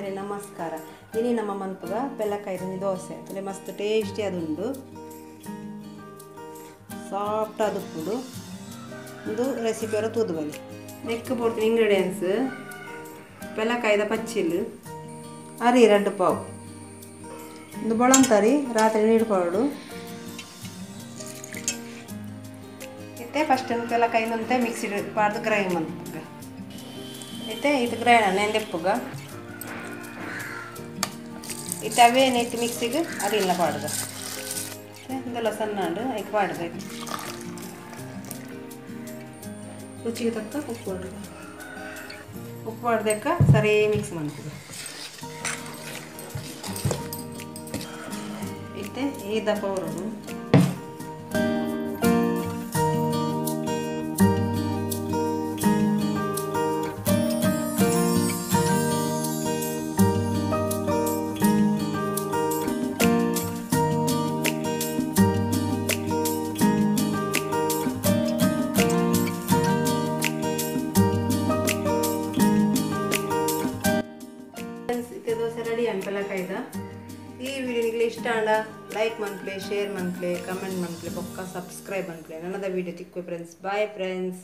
ಮಾತೆರೆ ನಮಸ್ಕಾರ. ಇನಿ ನಮ್ಮ ಮನ್ಪುಗ ಪೆಲಕಾಯಿ ದೋಸೆ ತುಲೆ ಮಸ್ತ್ ಟೇಸ್ಟಿ ಆದುಂಡು, ಸಾಫ್ಟ್ ಆದುಪ್ಪುಂಡು. ಉಂದು ರೆಸಿಪಿ ಅವರ ತೂದು ಬನ್ನಿ. ನೆಕ್ ಬೋಡ್ತಿನ ಇಂಗ್ರೀಡಿಯೆಂಟ್ಸ್: ಪೆಲಕಾಯಿದ ಪಚ್ಚಿಲ್, ಅರಿ 2 ಪಾವು, ಒಂದು ಬೊಳಂತರಿ ರಾತ್ರಿ ನೀರು ಪಾವಡು. ಇತ್ತೆ ಫಸ್ಟ್ ಪೆಲಕಾಯಿನಂತೆ ಮಿಕ್ಸಿ ಪಾಡ್ದು ಗ್ರೈಂಡ್ ಮನ್ಪುಗ. ಇತ್ತೆ ಇದು ಗ್ರೈಂಡ್ ನೆಂದೆಪ್ಪುಗ. ಇತ್ತೆ ಅವೇ ನೆಟ್ ಮಿಕ್ಸಿಗೆ ಅರಿಲ್ಲ ಪಾಡುಗ. ಇದೆಲ್ಲ ಸಣ್ಣಂಡು ಐಕ್ ಪಾಡುಗ. ರುಚಿಗೆ ತಕ್ಕ ಉಪ್ಪು ಪಾಡುಗ. ಉಪ್ಪು ಪಾಡ್ದಕ್ಕ ಸರಿ ಮಿಕ್ಸ್ ಮನ್ಪುಗ. ಇತ್ತೆ ಈ ದಪ್ಪ ಬರೋದು. ದೋಸೆ ರೆಡಿ ಅನ್ ಪೆಲಕಾಯ್ದ. ಈ ವಿಡಿಯೋ ನಿಮಗೆ ಇಷ್ಟ ಆಂಡ ಲೈಕ್ ಮನ್ಪ್ಲೆ, ಶೇರ್ ಮನ್ಪ್ಲೆ, ಕಮೆಂಟ್ ಮನ್ಪ್ಲೆ, ಪಕ್ಕ ಸಬ್ಸ್ಕ್ರೈಬ್ ಮನ್ಪ್ಲೆ. ನನ್ನದ ವಿಡಿಯೋ ತಿಕ್ಕು ಫ್ರೆಂಡ್ಸ್. Bye friends.